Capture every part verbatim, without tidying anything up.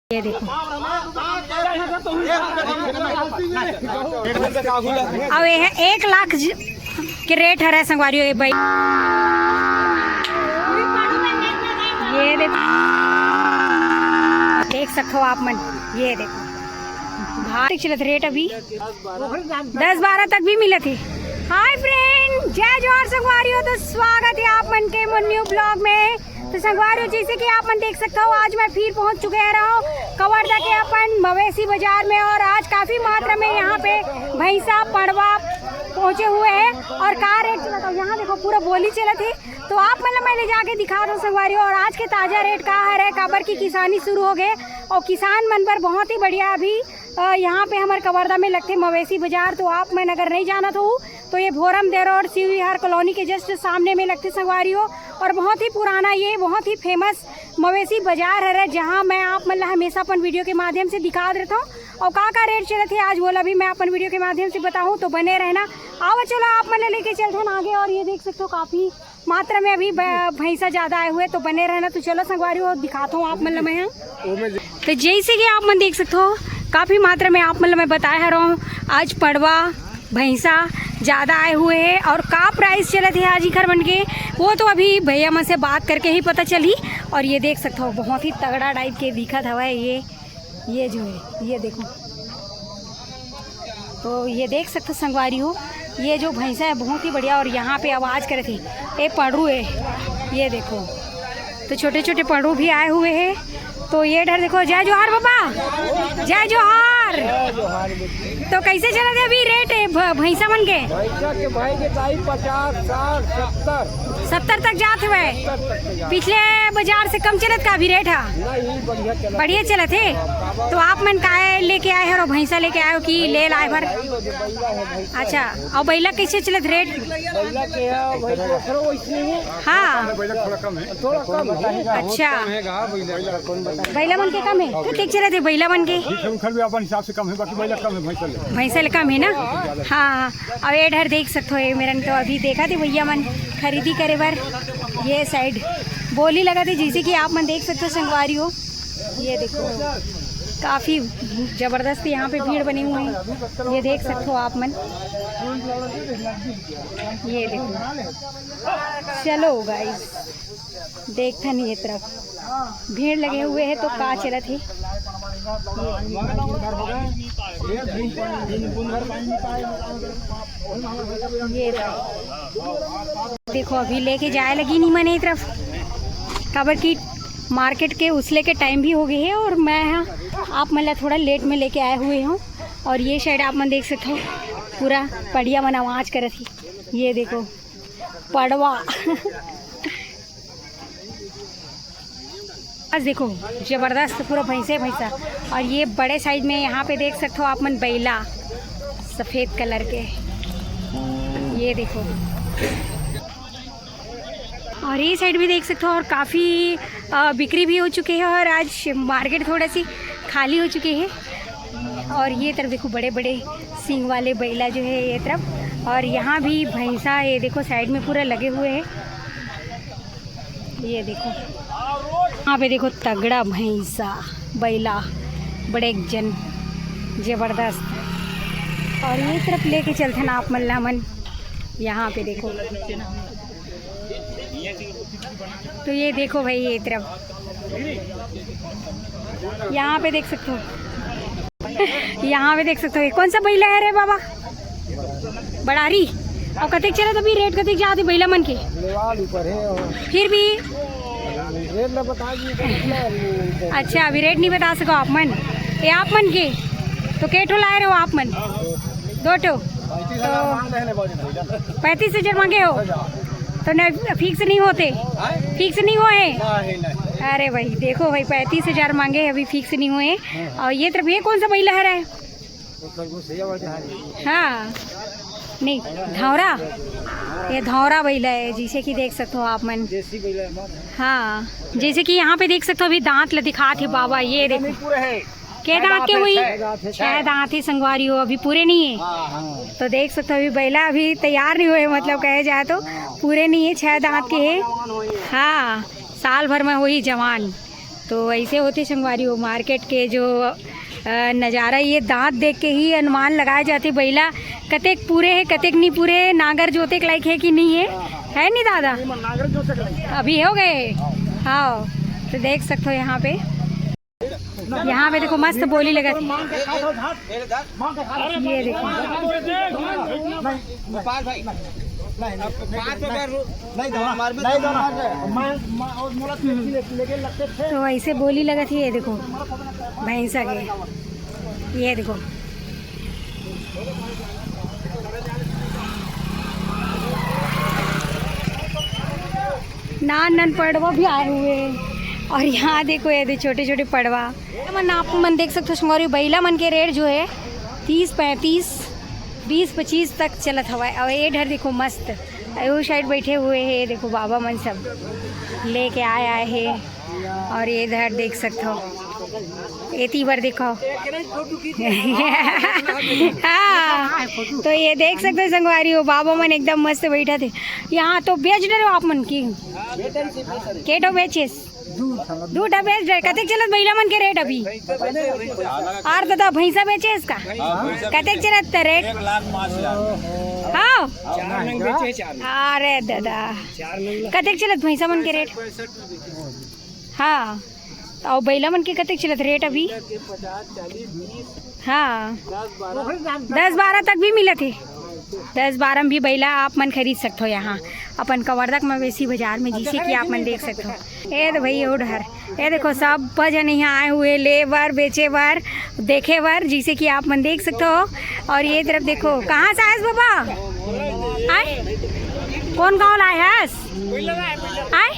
ये देखो, अब ये है एक लाख ज-, के रेट हरे संगवारी हो ये भाई। ये देखो, देख सकते हो आप मन, ये देखो भाव चलत रेट अभी दस बारह तक भी मिलत हे। हाय फ्रेंड, जय जोहार संगवारी हो, तो स्वागत है आप मन के मोर न्यू ब्लॉग में। तो संगवारी हो, जैसे कि आप मन देख सकते हो, आज मैं फिर पहुंच चुके हैं रहो कवर्धा के अपन मवेशी बाजार में, और आज काफी मात्रा में यहाँ पे भैंसा पड़वा पहुंचे हुए हैं। और का रेट चलत है, यहाँ देखो पूरा बोली चलत है। तो आप मन ला मैं ले जाके दिखा दूँ संगवारी हो, और आज के ताजा रेट का हरे, काबर की किसानी शुरू हो गए और किसान मन बर बहुत ही बढ़िया अभी अ, यहाँ पे हमर कवर्धा में लगथे मवेशी बाजार, तो आप मन अगर नहीं जानत हो तो ये भोरम देव रोड शिव विहार कॉलोनी के जस्ट सामने में लगथे संगवारी हो। और बहुत ही पुराना, ये बहुत ही फेमस मवेशी बाजार हरे, जहाँ मैं आप मन ला हमेशा अपन वीडियो के माध्यम से दिखात रहता हूँ। और का का रेट चलत हे आज, वोला भी मैं अपन वीडियो के माध्यम से बताऊँ, तो बने रहना। आओ चलो, आप मन ला लेके चलथन आगे। और ये देख सकते हो, काफी मात्रा में अभी ब-, भैंसा ज्यादा आए हुए, तो बने रहना। तो चलो संगवारी हो, दिखाता हूँ आप मन ला मैं ह। तो जैसे कि आप मन देख सकते हो, काफी मात्रा में आप मन ला मैं बताए हरव, आज पड़वा भैंसा ज्यादा आए हुए हैं और का प्राइस चलत हे आज इखर मन के, वो तो अभी भैया मन से बात करके ही पता चलही। और ये देख सकते हो, बहुत ही तगड़ा टाइप के दिखत हवय ये, ये जो है, ये देखो। तो ये देख सकते हो संगवारी हो, ये जो भैंसा है बहुत ही बढ़िया, और यहाँ पे आवाज करत हे, ए पड़रू है, ये देखो। तो छोटे छोटे पड़रू भी आए हुए हैं। तो ये डर देखो, जय जोहार बाबा, जय जोहार। तो कैसे चलत हे अभी रेट है भ-, भैंसा मन के? भैंसा के भाई के दाई पचास, साठ, सत्तर। सत्तर तक जात हुए। सत्तर तक जात। पिछले बाजार से कम चलत का अभी रेट है? नहीं, बढ़िया चलत। बढ़िया चलत हे। तो आप मन काय लेके आए हो, भैंसा लेके आए हो कि ले लाए भर? अच्छा, और बैला कैसे चलत रेट? बैला के है भाई, दूसरा वैसे ही। हाँ। बैला थोड़ा कम है। थोड़ा कम है। अच्छा। कम है, हाँ, बैला। बैला मन के कम है? कतेक चलत हे बैला मन के? ठीक है, उनकर भी अपन हिसाब से कम है, बाकी बैला कम है, भैंसा ले। भैंसा ले कम है ना? हाँ, हाँ। और ये डर देख सकते हो, ये मेरन तो अभी देखा थे भैया मन खरीदी करे बर, ये साइड बोली लगा थे, जैसे कि आप मन देख सकते हो संगवारी हो, ये देखो काफी जबरदस्त यहाँ पे भीड़ बनी हुई है, ये देख सकते हो आप मन, ये देखो। चलो गाइस, देखथन ये तरफ भीड़ लगे हुए है तो का चलत हे। ये देखो, अभी लेके जाए लगी नहीं मने ये तरफ, काबर कि मार्केट के उसले के टाइम भी हो गए है और मैं यहाँ आप मन ला थोड़ा लेट में लेके आए हुए हूँ। और ये साइड आप मन देख सकते हो, पूरा पड़िया मन आवाज करत ही। ये देखो पड़वा। आज देखो, जबरदस्त पूरा भैंसे भैंसा। और ये बड़े साइज में यहाँ पे देख सकते हो आप मन, बैला सफेद कलर के, ये देखो। और ये साइड भी देख सकते हो, और काफ़ी अ, बिक्री भी हो चुकी है और आज मार्केट थोड़ा सी खाली हो चुकी है। और ये तरफ देखो, बड़े बड़े सींग वाले बैला जो है ये तरफ, और यहाँ भी भैंसा, ये देखो साइड में पूरा लगे हुए हैं। ये देखो, यहाँ पे देखो, तगड़ा भैंसा, बैला, बड़े जन, जबरदस्त। और ये तरफ लेके चलते ना आप मन ला मन। यहाँ पे देखो, तो ये देखो भाई, ये तरफ, यहाँ पे देख सकते हो, यहाँ पे देख सकते हो, ये कौन सा बैला है रे बाबा? बड़ारी। और कतेक चलत अभी रेट, कतेक जात हे बैला मन के? लेवाल ऊपर है और फिर भी रेट ना बता दीजिए तो कितना है? अच्छा, अभी रेट नहीं बता सको आप मन। ये आप मन के तो के ठो लाए रहो आप मन? दो ठो। तो पैंतीस हजार मांगे हो तो नहीं, फिक्स नहीं होते? फिक्स नहीं हुए हैं? अरे भाई, देखो भाई, पैंतीस हजार मांगे हैं, अभी फिक्स नहीं हुए हैं। और ये तरफ, ये कौन सा बैला है? हाँ, नहीं, धौरा, ये धौरा बैला है, जैसे कि देख सकते हो आप मन। हाँ, जैसे कि यहाँ पे देख सकते हो, अभी दांत ल दिखात हे बाबा, ये देखो। के दांत के हुई? छह दांत हे संगवारी हो, अभी पूरे नहीं है। तो देख सकते हो, अभी बैला अभी तैयार नहीं हुए, मतलब कहे जाए तो पूरे नहीं है, छह दांत के है। हाँ, साल भर में हुई जवान। तो ऐसे होथे संगवारी हो मार्केट के जो अ, नजारा, ये दांत देख के ही अनुमान लगाए जाथे बइला कतेक पूरे हे, कतेक नहीं पूरे हे, नांगर जोते के लायक हे कि नहीं हे, है नहीं दादा? अभी हो गए। हाँ, तो देख सकते हो यहाँ पे, यहाँ पे देखो मस्त बोली लगत हे। ये देखो, तो ऐसे बोली लगत हे। ये देखो भैंसा के, ये देखो नान नान पड़वा भी आए हुए हैं। और यहाँ देखो, ये दे छोटे छोटे पड़वा। मन आप मन देख सकते हो संगवारी, बइला मन के रेट जो है तीस पैंतीस, बीस पच्चीस तक चलत हवय। और ये डहर देखो मस्त, वो साइड बैठे हुए हैं, देखो बाबा मन सब लेके आए आए हैं। और ये इधर देख सकते हो, एती बर देखो। हाँ, तो ये देख सकते हो संगवारी हो, बाबा मन एकदम मस्त बैठा थे। यहाँ तो बेच डरे हो आप मन की, केटो बेचेस, दू ठा बेच डरे। कतेक चलत बइला मन के रेट अभी? और दादा भैंसा बेचेस का, कतेक चलत रेट? हाँ, अरे दादा, कतेक चलत भैंसा मन के रेट? हाँ, अउ बइला मन के कतेक चलत रेट अभी? हाँ, दस बारह तक भी मिलत हे। दस बारह में भी बइला आप मन खरीद सकथो यहाँ अपन कवर्धा के मवेशी बाजार में, जैसे कि आप मन देख सकथो। ए दे भाई, ओ डहर, ये देखो सब झन यहाँ आए हुए ले बर, बेचे बर, देखे बर, जैसे कि आप मन देख सकथो। और ये तरफ देखो, कहाँ से आयस बाबा? आय, कौन गाँव लाए हस? आय,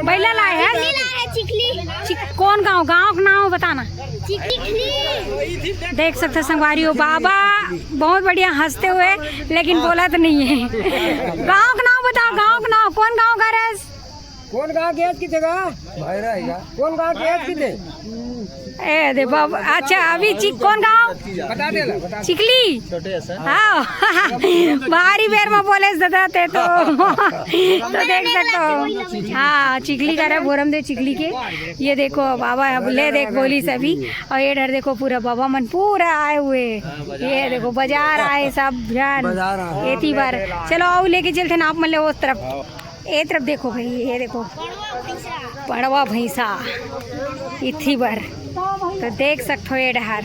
बइला लाए हस? चिखली। चिख-, कौन गाँव? गाँव का नाम बताना। चिखली। देख सकते हो संगवारी हो, बाबा बहुत बढ़िया हंसते हुए, लेकिन बोलत नहीं है। गाँव का नाम बताओ, गाँव का नाम, कौन गाँव घर है? कौन गाँव के हस किथे गा? भैरा है गा। कौन गाँव के हस किथे? ए दे बाबा, अच्छा, अभी चिक-, कौन गाँव? बता दे ला, बता दे। चिखली। हाँ। भारी बेर में बोले दादा ते तो। तो देख सकते हो। हाँ, चिखली का रहा, बोरम दे चिखली के। ये देखो बाबा, अब ले देख बोली सभी। और ये डहर देखो, पूरा बाबा मन पूरा आए हुए। ये देखो बाजार आए सब झन। बाजार आए। एती बर। चलो आओ, लेके चलते ना आप मन ले उस तरफ। ए तरफ देखो भाई, ये देखो पड़वा भैंसा इथी बर। तो देख सकथो ये डहर,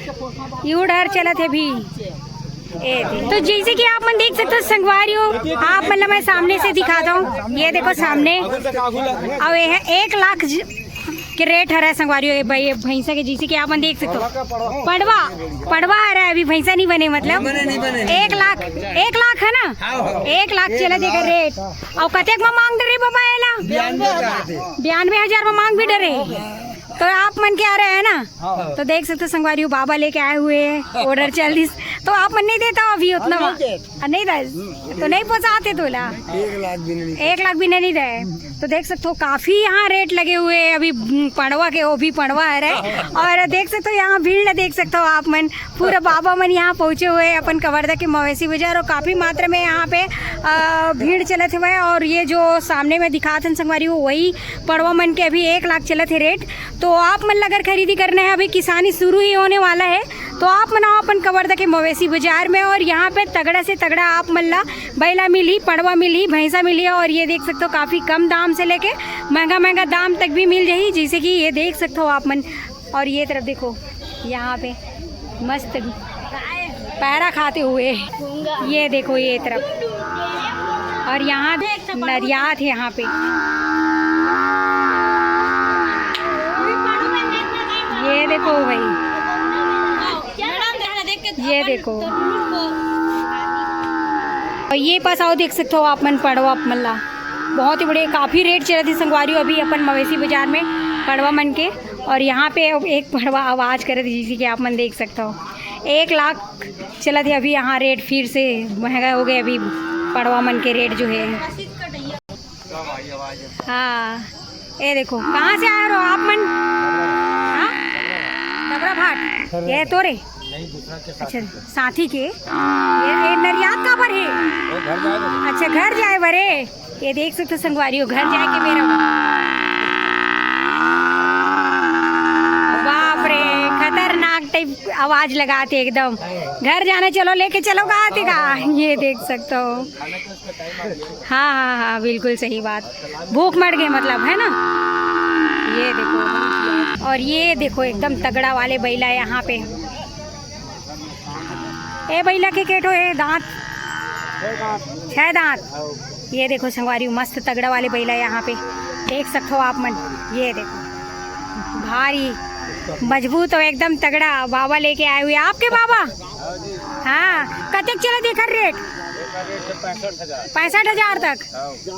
यू डहर चलत हे भी। ए दे। तो जैसे कि आप मन देख सकते हो संगवारी हो, आप मन ला मैं सामने से दिखाता हूँ। ये देखो सामने, अब ये है एक लाख ज-, के रेट हरय संगवारी हो, ये भाई, ये भैंसा के, जैसे कि आप मन देख सकते हो। पड़वा, पड़वा हरय, अभी भैंसा नहीं बने, मतलब बने, नहीं बने। एक लाख, एक लाख है ना? हाँ, हाँ। एक लाख चला देगा रेट। और कतेक में मांग डरे बाबा एला? बयानबे हजार। बयानबे हजार में मांग भी डरे। तो आप मन के आ रहे हैं ना? हाँ। तो देख सकते हो संगवारी हो, बाबा लेके आए हुए हैं, ऑर्डर चल रही। तो आप मन नहीं देता हो अभी उतना? नहीं दे। आ, नहीं दे। तो नहीं पोसाते तोला। एक लाख भी नहीं। एक लाख भी नहीं दे। तो देख सकते हो काफी यहाँ रेट लगे हुए हैं अभी, हम्म, पड़वा के, वो भी पड़वा है रे। और देख सकते हो यहाँ भीड़ देख सकते हो आप मन, पूरा बाबा मन यहाँ पहुँचे हुए हैं अपन कवर्धा के मवेशी बाजार। और काफी मात्रा में यहाँ पे, अ, भीड़ चलत हुए है। और ये जो सामने में दिखात हन संगवारी हो, वही पड़वा मन के अभी एक लाख चलत है रेट। तो आप मन ला अगर खरीदी करना है, अभी किसानी शुरू ही होने वाला है, तो आप मन आओ अपन कवर्धा के मवेशी बाजार में। और यहाँ पे तगड़ा से तगड़ा आप मन ला बइला मिलही, पड़वा मिलही, भैंसा मिलही। और ये देख सकते हो काफी कम दाम से लेके महंगा महंगा दाम तक भी मिल जाही, जैसे कि ये देख सकते हो आप मन। और ये तरफ देखो, यहाँ पे मस्त पैरा खाते हुए, ये देखो ये तरफ। और यहाँ नरियात है यहाँ पे, ये देखो भाई, ये देखो। और ये पास आओ, देख सकते हो आप मन पड़वा आप मन ला, बहुत ही बढ़िया, काफी रेट चलत हे संगवारी हो अभी अपन मवेशी बाजार में पड़वा मन के। और यहाँ पे एक पड़वा आवाज करत हे, जैसे कि आप मन देख सकते हो एक लाख चलत हे अभी यहाँ रेट, फिर से महंगा हो गए अभी पड़वा मन के रेट जो है। हाँ, ये देखो, कहाँ से आए रहो आप मन? हाँ? डबरा भाट। ये तो रे। अच्छा, साथी के। ये, ये नरियात का बर है? अच्छा, घर जाए बरे। ये देख सकते हो संगवारी हो, घर जाए के मेरा। आवाज लगाते एकदम, घर जाना, चलो लेके चलो, कहा थे का। ये देख सकते हो। हाँ, हाँ, हाँ, बिल्कुल सही बात। भूख मर गए मतलब, है ना? ये देखो, और ये देखो एकदम तगड़ा वाले बैला है यहाँ पे। ए बैला के केठो है दांत, छह दांत। ये देखो संगवारी, मस्त तगड़ा वाले बैला है यहाँ पे, देख सकते हो आप मन। ये देखो, भारी मजबूत और एकदम तगड़ा बाबा लेके आए हुए आपके बाबा। हाँ, कतेक चला देखा रेट? पैंसठ हजार तक।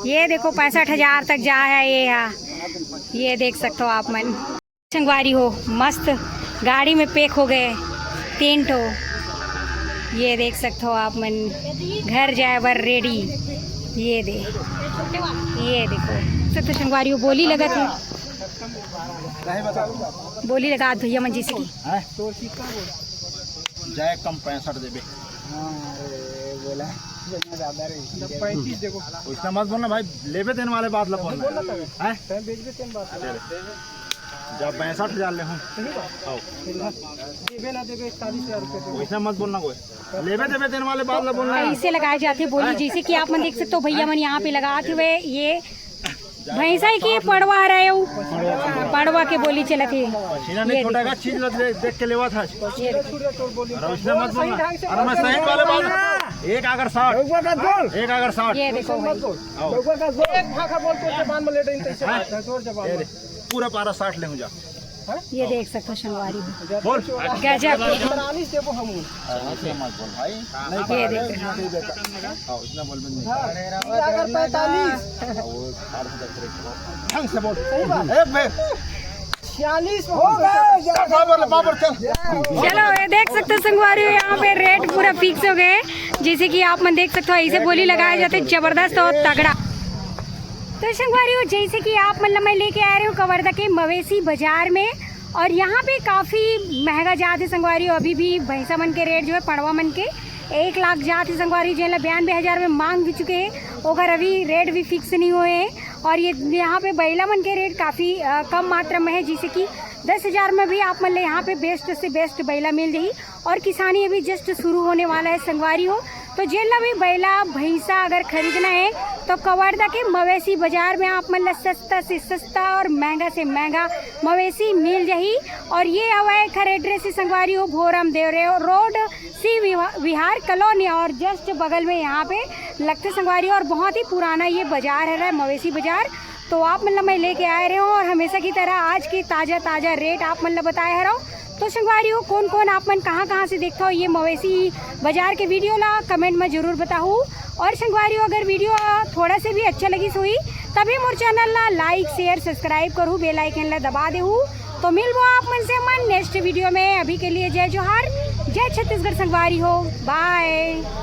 ये देखो, पैंसठ हजार तक जा है ये। हाँ, ये देख सकते हो आप मन। संगवारी हो, मस्त गाड़ी में पैक हो गए तीन ठो। ये देख सकते हो आप मन, घर जाए बर रेडी। ये दे, ये देखो, सब तो संगवारी हो, बोली लगत है। बोली लगा भैया मन जैसे कि जाए कम पैंसठ देबे। हाँ, अरे, बोला, बोलना ज्यादा रे। पैंतीस देखो। वैसना मत बोलना भाई, लेबे देने वाले बात ला बोलना। बोलना था। हैं? तैं बेचबे तेन बात। अरे, जब पैंसठ हजार ले हूँ। सही बात। आओ। देबे ना देबे, इकतालीस हजार रुपये देबे। वैसना मत बोलना कोई। लेबे देबे देने वाले बात ला बोलना। ऐसे लगाए जाते बोली, जैसे कि आप मन देख सकते हो, भैया मन यहाँ पे लगाते हुए ये भैंसा के पड़वा रहे हो, पड़वा के बोली चलत हे। पसीना नहीं ये छोड़ेगा, चीज लग दे-, देख के लेवा था। ये देखो। अरे उसने मत बोलना। अरे मैं सही वाले बात। एक अगर साठ। एक अगर साठ। ये देखो भाई। आओ। एक भाखा बोल तो जबान में ले रही तैसे बात है, जोर जबान ये में। दे, पूरा पारा साठ ले हूँ जा। ये देख सकते हो संगवारी हो। बोल। गजब। पैंतालीस देबो हम। ऐसे मत बोल भाई। नहीं ये पकड़े, देखो। नहीं देता। आओ, इतना बोल में नहीं। हाँ, अगर पैंतालीस। हाँ, वो साठ से दस ढंग से बोल। सही बात। एक बे। छियालीस में हो गए। बाबर, बाबर, चल। चलो, ये देख सकते हो संगवारी हो, यहाँ पे रेट पूरा फिक्स हो गए। जैसे कि आप मन देख सकते हो, ऐसे बोली लगाए जाते, जबरदस्त और तगड़ा। तो संगवारी हो, जैसे कि आप मन ला मैं लेके आ रहे हूँ कवर्धा के मवेशी बाजार में, और यहाँ पे काफ़ी महंगा जात है संगवारी हो। अभी भी भैंसा मन के रेट जो है पड़वा मन के एक लाख जात है संगवारी, जेन ला बयानबे हज़ार में मांग भी चुके हैं, ओकर अभी रेट भी फिक्स नहीं हुए हैं। और ये यहाँ पे बैला मन के रेट काफ़ी, अ, कम मात्रा में है, जैसे कि दस हज़ार में भी आप मन ले यहाँ पे बेस्ट से बेस्ट बैला मिल जाही। और किसानी अभी जस्ट शुरू होने वाला है संगवारी हो, तो जेन ला भी बैला भैंसा अगर खरीदना है तो कवर्धा के मवेशी बाजार में आप मन ला सस्ता से सस्ता और महंगा से महंगा मवेशी मिल जाही। और ये हवा एखर एड्रेस है संगवारी हो, भोरम देवरे रोड, सी विहा-, विहार कॉलोनी, और जस्ट बगल में यहाँ पे लगथे संगवारी हो। और बहुत ही पुराना ये बाजार है, मवेशी बाजार। तो आप मन ला मैं लेके आए रहे हूँ और हमेशा की तरह आज के ताज़ा ताज़ा रेट आप मन ला बताए रहे हूँ। तो संगवारी हो, कौन कौन आप मन कहाँ कहाँ से देखता हो ये मवेशी बाजार के वीडियो ला, कमेंट में जरूर बताहू। और संगवारी हो, अगर वीडियो थोड़ा से भी अच्छा लगिस होही, तभी मोर चैनल ला लाइक, शेयर, सब्सक्राइब करहू, बेल आइकन ला दबा देहू। तो मिलबो आप मन से मन नेक्स्ट वीडियो में। अभी के लिए जय जोहार, जय छत्तीसगढ़ संगवारी हो, बाय।